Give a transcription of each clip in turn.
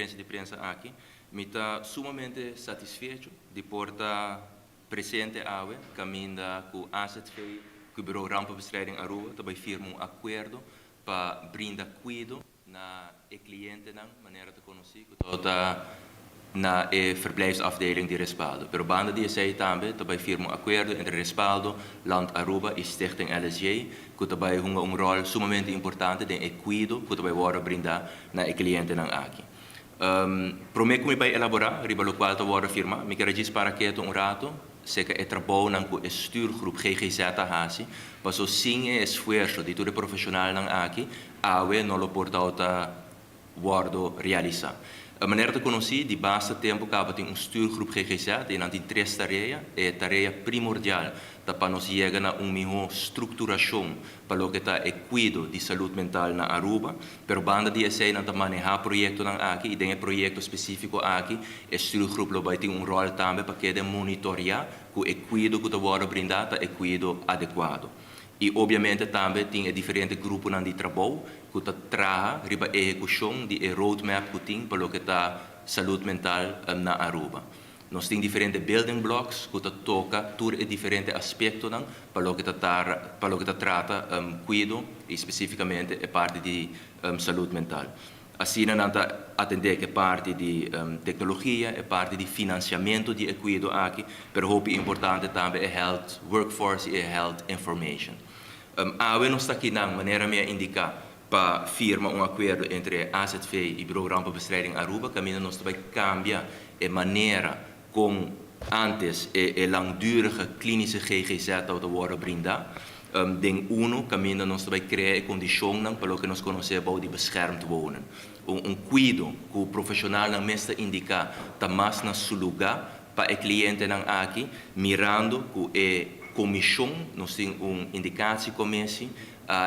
conferencia di prensa aki. Mi ta sumamente satisfecho di por ta presente awe, caminda cu AZV, cu Bureau Rampenbestrijding Aruba, ta bay firma un acuerdo pa brinda cuido na e clientenan, manera ta conoci, cu ta na e verblijfsafdeling di Respaldo. Pero banda di esey tambe ta bay firma un acuerdo entre Respaldo, Land Aruba y Stichting LSJ, cu ta bay hunga un rol sumamente importante den e cuido cu ta bay wordo brinda na e clientenan aki. Prome cu mi bay elabora riba locual ta wordo firma, mi kier djis para keto un rato, seca e trabounan cu e stuurgroep GGZ a haci, paso sin e esfuerso di tur e profesionalnan aki, awe no lo por ta wordo realisa. Manera ta conoci, di basta tempo caba tin un stuurgroep GGZ y nan tin tres tarea. E tarea primordial ta pa nos yega na un miho structuracion pa loke ta e cuido di salud mental na Aruba, pero banda di esey nan ta maneha proyectonan aki y den e proyecto specifico aki e stuurgroep lo bay tin un rol tambe pa keda monitorea cu e cuido cu ta wordo brinda ta e cuido adecuado. Y obviamente tambe tin e diferente gruponan di trabou cu ta traha riba ehecucion di e roadmap cu tin pa loke ta salud mental na Aruba. Nos tin diferente building blocks cu ta toca tur e diferente aspectonan pa loke ta trata cuido y specificamente e parti di salud mental. Asina nan ta atende cu e parti di tecnologia, e parti di financiamento di e cuido aki, pero hopi importante tambe e health workforce y e health information. Awe nos ta aki nan, manera mi a indica, pa firma un acuerdo entre AZV y Bureau Rampenbestrijding Aruba, caminda nos ta bay cambia e manera con antes e langdurige klinische GGZ ta wordo brinda. Den uno, caminda nos ta bay crea e condicionnan pa loke nos conoce di beschermd wonen. Un cuido cu profesionalnan mes ta indica ta mas na su lugar pa e clientenan aki, mirando cu e comision, nos tin un indicatiecommissie,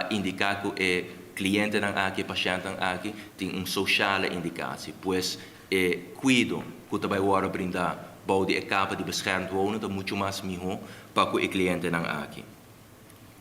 indica cu e clientenan aki, e patiënten aki, tin un sociale indicatie. Pues e cuido cu ta bay wordo brinda bou di e capa di beschermd wonen ta mucho mas miho pa cu e clientenan aki.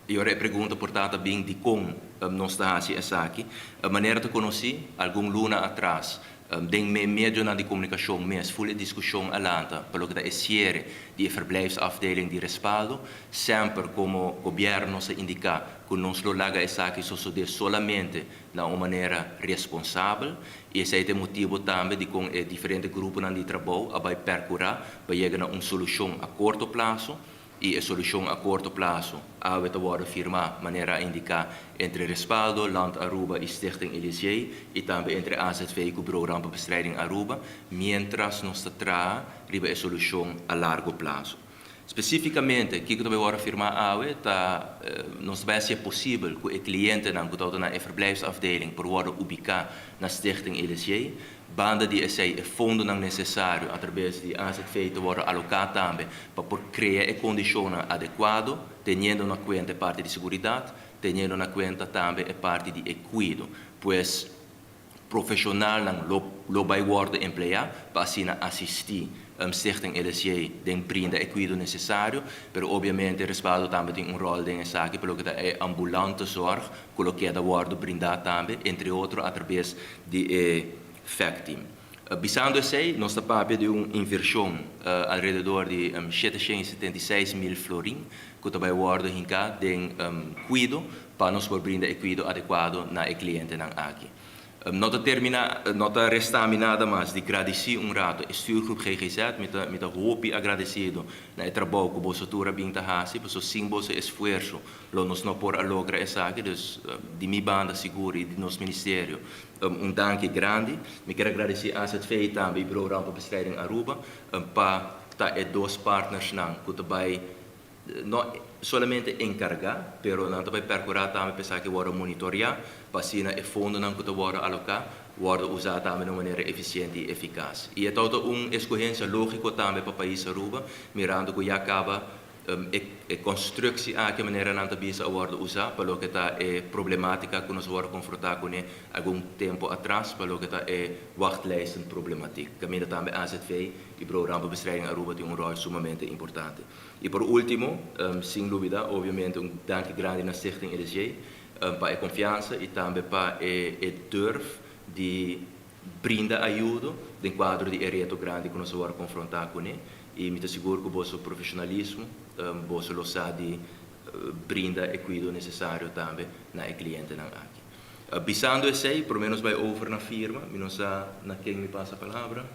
Y ora e pregunta por ta bin di con nos ta haci esaki. Manera ta conoci, algun luna atras, den medionan di comunicacion mes, full e discusion a lanta pa loke ta e cierre di e verblijfsafdeling di Respaldo. Semper como gobierno a indica cu nos lo laga esaki sosode solamente na un manera responsabel y esey ta e motibo tambe di con e diferente gruponan di trabou a bay percura pa yega na un solucion a corto plazo, y e solucion a corto plazo awe ta wordo firma, manera indica, entre Respaldo, Land Aruba y Stichting LSJ y tambe entre AZV cu Bureau Rampenbestrijding Aruba, mientras nos ta traha riba e solucion a largo plazo. Specificamente, kico ta bay wordo firma awe, ta nos ta bay haci posibel cu e clientenan cu ta na e verblijfsafdeling por wordo ubica na Stichting LSJ. Banda di esey e fondonan necesario a traves di AZV ta wordo aloca tambe pa por crea e condicionnan adecuado, teniendo na cuenta e parti di seguridad, teniendo na cuenta tambe e parti di e cuido. Pues profesionalnan lo bay wordo emplea pa asina asisti Stichting LSJ den brinda e cuido necesario, pero obviamente Respaldo tambe tin un rol den esaki, pa loke ta e ambulante zorg, cu lo keda wordo brinda tambe, entre otro a traves di e FACT team. Bisando esey, nos ta papia di un inversion alrededor di 776 mil florin, cu ta bay wordo hinca den cuido, pa nos por brinda e cuido adecuado na e clientenan aki. No ta termina, no ta resta mi nada mas di gradici un rato e stuurgroep GGZ, mi ta hopi agradecido na e trabou cu boso tur a bin ta haci, paso sin boso esfuerso lo nos no por a logra esaki, dus di mi banda sigur y di nos ministerio, un danki grandi. Mi kier gradici AZV tambe y Bureau Rampenbestrijding Aruba, pa ta e dos partnersnan cu ta bay no solamente encarga, pero nan ta bay percura tambe pa esaki wordo monitorea, pa asina e fondonan cu ta wordo aloca, wordo usa tambe di un manera eficiente y eficaz. Y e ta un escogencia logico tambe pa pais Aruba, mirando cu ya caba e constructie aki, manera nan ta bisa, a wordo usa pa loke ta e problematica cu nos a wordo confronta cune algun tempo atras, pa loke ta e wachtlijsten problematiek. Caminda tambe AZV y Bureau Rampenbestrijding Aruba tin un rol sumamente importante. Y por ultimo, sin duda, obviamente un danki grandi na Stichting LSJ pa e confiansa y tambe pa e durf di brinda ayudo den kuadro di e reto grandi ku nos a wòrdu konfrontá kuné i mi ta sigur ku boso profeshonalismo boso lo sa di brinda e kuido nesesario tambe na e klientenan aki. Bisando esei, promé nos bai over na firma, mi no sa na ken mi pasa palabra.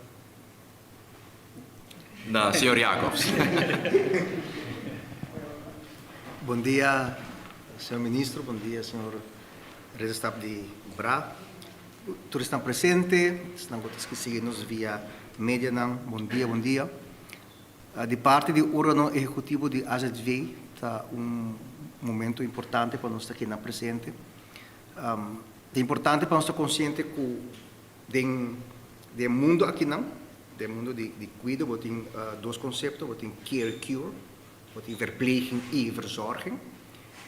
Na señor Jacobs. Bon dia, señor ministro, bon dia, señor Ridderstap di bra. Tur esnan presente, esnan ku ta sigui nos via medianan, bon dia, bon dia. Di parti di órgano ehekutivo di AZV ta un momento importante pa nos ta keda presente. Ta importante pa nos ta konsiente ku den den mundo akinan, den mundo di di kuido bo tin dos konsepto, bo tin care i cure, bo tin verpleging i verzorging.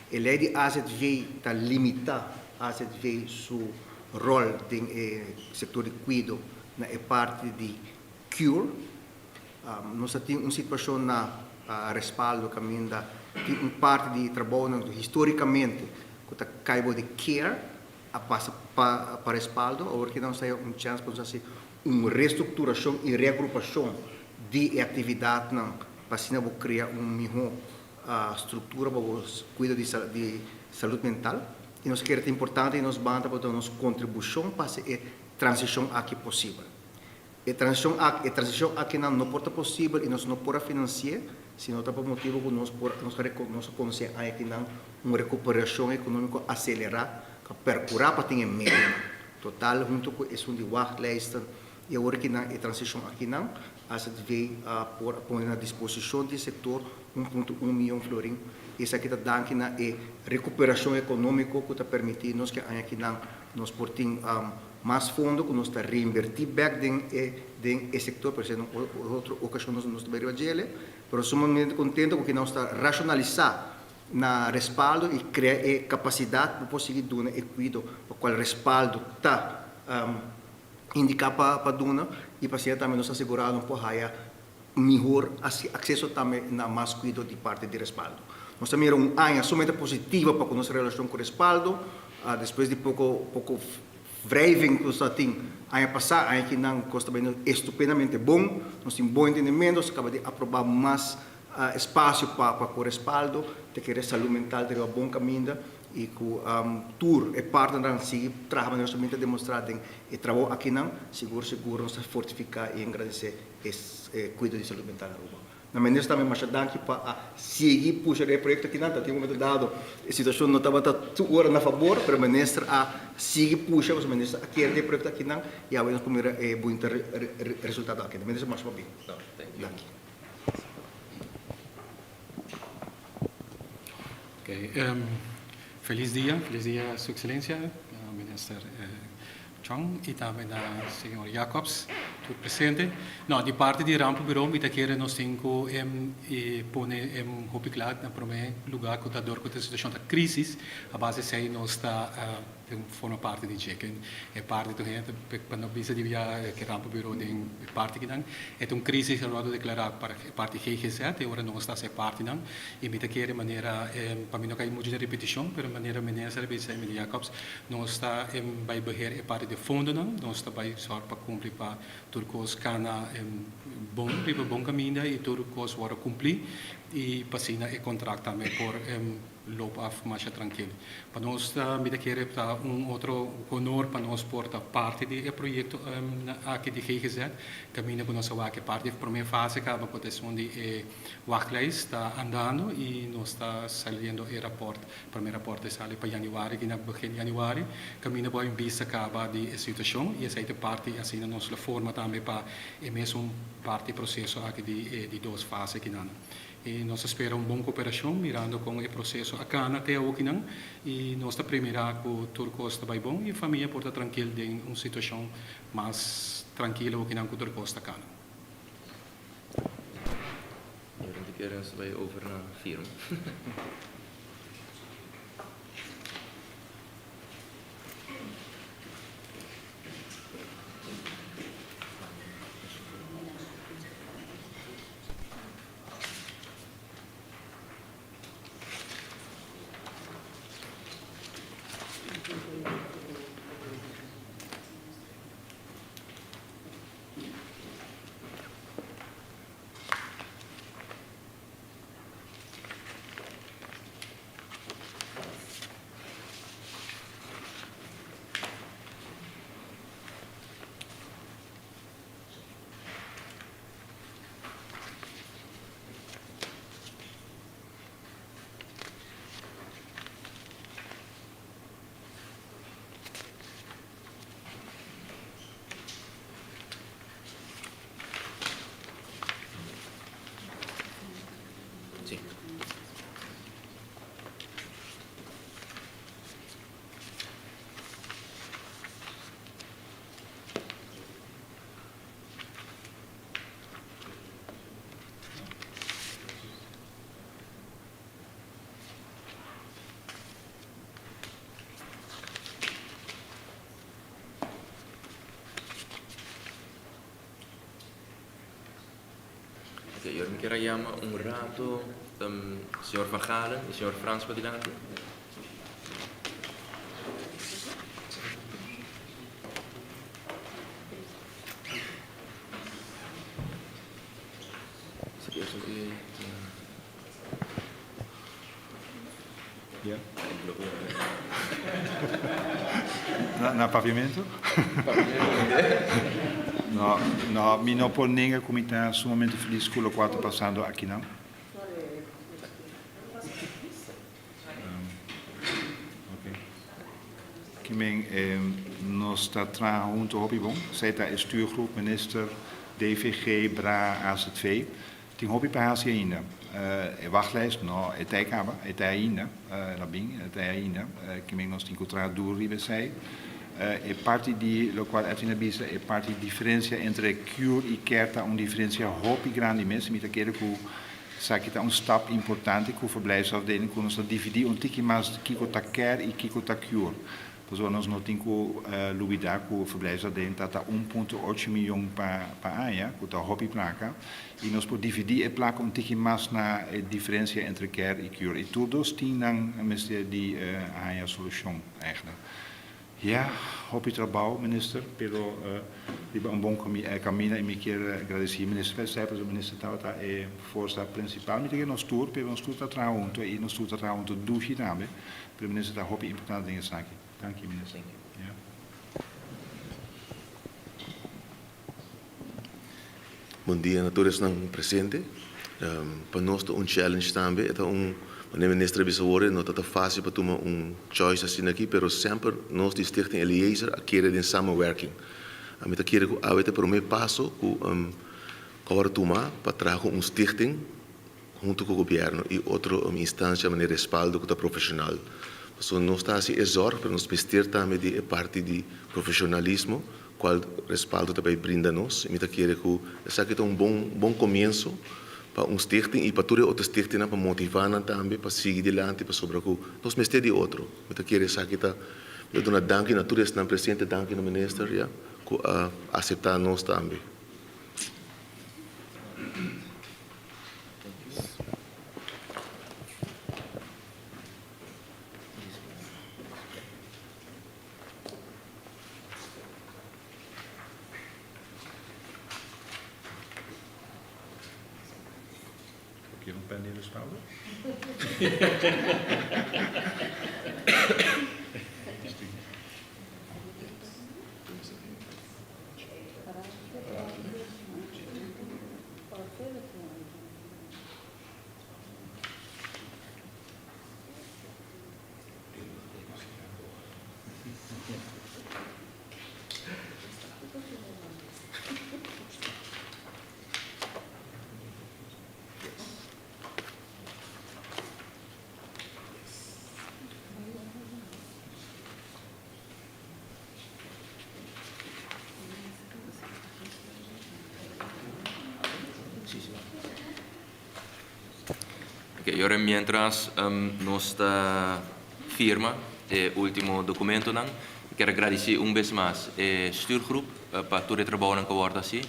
E lei di azv ta limitá azv su ròl den e sektor di kuido na e parti di cure. Nos a tin un situashon na Respaldo kaminda tin un parti di trabounan ku histórikamente ku ta kai bou di care a pasa pa Respaldo. Awor ki nos ta haya un chèns pa nos hasi un restrukturashon i reagrupashon di e aktividatnan pa asina bo krea un mihó struktura pa bo kuido di salud mental. I nos kere ta importante di nos banda pa duna nos kontribushon pa hasi e transishon aki posibel. E transishon aki, e transishon akinan no por ta posibel i nos no por a finansi'é si no ta pa motibu ku nos por nos a nos a konosé aña akinan un rekuperashon ekonómiko aselerá ku a perkurá pa tin e medionan. Total huntu ku esun di wachtlijsten i awor akinan e transishon akinan azv a por a pone na disposishon di e sektor 1.1 miyon florin. Esaki ta danki na e rekuperashon ekonómiko ku ta permití nos ku e aña akinan nos por tin Mas fondo ku nos ta reinvertí bèk den e den e sektor, pero esei na un otro okashon nos nos ta bai riba djele. Pero sumamente kontento ku nos ta rashonalisá na respaldo i krea e kapasidat pa por sigui duna e kuido pa kual respaldo ta indiká pa pa duna i pa asina tambe nos asegurá nos por haya mihor akseso tambe na mas kuido di parti di respaldo. Nos ta mira un aña sumamente positivo pa ku nos relashon ku respaldo, despues di poko poko wrijving ku nos ta tin aña pasá, aña kinan kos ta bayendo estupendamente bon, nos tin bon entendimento, nos a kaba di aprobá mas espasio pa pa ku respaldo, ta kere salú mental ta riba bon kaminda i ku tur e partnernan sigui traha manera nos ta demostrá den e trabou akinan, sigur sigur nos ta fortifiká i engrandesé e kuido di salud mental na Aruba. Na minister tambe masha danki pa a sigui pusha den e proyecto akinan. Ta tin un momento dado e situacion no tabata tur ora na fabor, pero minister a sigui pusha pasobra minister a kere den e proyecto akinan y awe nos por mira e bunita resultado aki. Minister masha pabien. Danki. Feliz dia, feliz dia su excelencia minister Chong y tambe na señor Jacobs tur presente. No, di parti di Rampenbureau mi ta kere nos tin cu pone hopi cla na prome lugar cu ta dor cu ta situacion ta crisis, a base esey nos ta forma parti di dje. E parti tur hende pa no bisa di ya ke Rampenbureau den e parti kinan. E ta un crisis a wordo declara pa e parti GGZ y ora nos ta haci e partinan y mi ta kere manera pa mi no cay mucho den repeticion pero manera minister a bisa y meneer Jacobs Nos ta bai beheer e parti di fondonan, nos ta bai sòrg pa kumpli pa tur kos kana bon, riba bon kaminda i tur kos wòrdu kumplí i pa asina e kontrakt tambe por loop af masha trankil. Pa nos ta, mi ta kere ta un otro honor pa nos por ta parti di e proyekto aki di GGZ, kaminda ku nos a wak e parti di promé fase kaba ku ta esun di e wachtlijst ta andando i nos ta saliendo e rapòrt. Prome raport e sali pa januari, ki na begin januari, kaminda bo a bista kaba di e situashon i esei ta parti asina nos lo forma tambe pa e mesun parti proseso aki di e di dos fase kinan. I nos ta spera un bon koperashon mirando kon e proseso a kana te awokinan i nos ta premirá ku tur kos ta bai bon i famia por ta trankil den un situashon mas trankil awokinan ku tur kos ta kana. Yo ta kere nos bai over na firma. Ok, awor mi kier a yama un rato señor Van Galen y señor Frans padilanti. Ja. Na Papiamento? No, no, mi no por nenga cu mi ta sumamente feliz cu locual ta pasando akinan. Ok. Kimen, nos ta traha hunto hopi bon. Esey ta e stuurgroep, minister, DVG, bra, AZV. Tin hopi pa hasi ainda. E wachtlijst, no, e ta e kaba, e ta ainda, el a bin, e ta ainda. Kimen nos tin ku traha duru riba esei. E parti di lokual Edwin a bisa, e parti diferensia entre cure i care ta un diferensia hopi grandi mes. Mi ta kere ku esaki ta un stap importante ku verblijfsafdeling ku nos ta dividí un tiki mas kiko ta care i kiko ta cure. Pasobra nos no tin ku lubidá ku verblijfsafdeling ta ta un punto ocho miyon pa pa aña, ku ta hopi plaka, i nos por dividí e plaka un tiki mas na e diferensia entre care i cure. I tur dos tin nan mester di haña solushon eigentlik. Ya, hopi trabou, minister, pero riba un bon kaminda i mi kier gradisí minister pa esei, pasobra minister tabata e forsa prinsipal. Mi ta kere nos tur, pero nos tur ta traha huntu i nos tur ta traha huntu dushi tambe. Pero minister ta hopi importante den esaki. Danki minister. Ja. Bon dia na tur esnan presente. Pa nos ta un challenge tambe. E ta un, manera minister a bisa awor, e no ta ta facil pa tuma un choice asina aki, pero semper nos di Stichting Eliezer a kere den samenwerking. Ami ta kere ku awe ta e prome paso ku a tuma pa traha ku un stichting hunto ku gobièrnu i otro instansha manera respaldo ku ta profeshonal. Pasobra nos ta hasi e zòrg pero nos mester tambe di e parti di profeshonalismo kual respaldo ta bai brinda nos. I mi ta kere ku esaki ta un bon bon komienso pa un stichting i pa tur e otro stichtingnan pa motivá nan tambe pa sigui dilanti pasobra ku nos mester di otro. Mi ta kere esaki ta mi ta duna danki na tur esnan presente, danki na minister ya ku a aseptá nos tambe. Kier un pen di respaldo? Ok, y ora mientras nos ta firma e ultimo documentonan, mi kier a gradici un bes mas e stuurgroep pa tur e trabounan cu a wordo haci.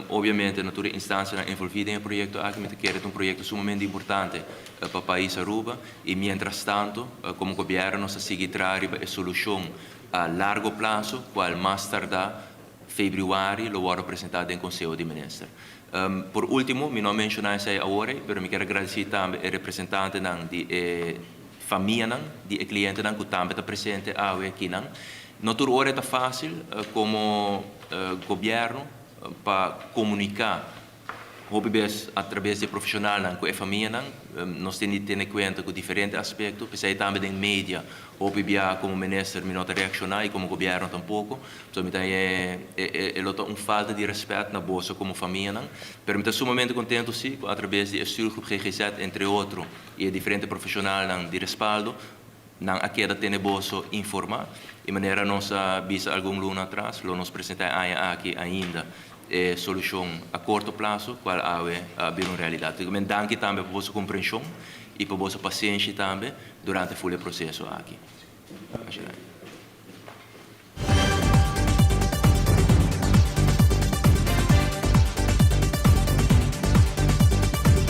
Obviamente na tur e instancianan envolvi den e proyecto aki, mi ta kere ta un proyecto sumamente importante pa pais Aruba y mientras tanto como gobierno nos ta sigui traha riba e solucion a largo plazo cual mas tarda februari lo wordo presenta den Conseho di Minister. Por ultimo, mi no a menciona esey awor ey, pero mi kier a gradici tambe e representantenan di e famianan di e clientenan cu tambe ta presente awe akinan. No tur ora e ta facil como gobierno pa comunica hopi bes a traves di e profesionalnan cu e famianan. Nos tin di tene cuenta cu diferente aspecto, p'esey tambe den media hopi bia como minister mi no ta reacciona y como gobierno tampoco. So mi ta e e lo ta un falta di respet na boso como famianan. Pero mi ta sumamente contento si cu a traves di e stuurgroep GGZ entre otro y e diferente profesionalnan di respaldo, Nan a keda tene boso informá i manera nos a bisa algun luna atras, lo nos presentá e aña aki ainda e solushon a korto plaso kual awe a bira un realidat. Digo men danki tambe pa boso komprenshon i pa boso pasenshi tambe durante ful e proseso aki. Masha danki.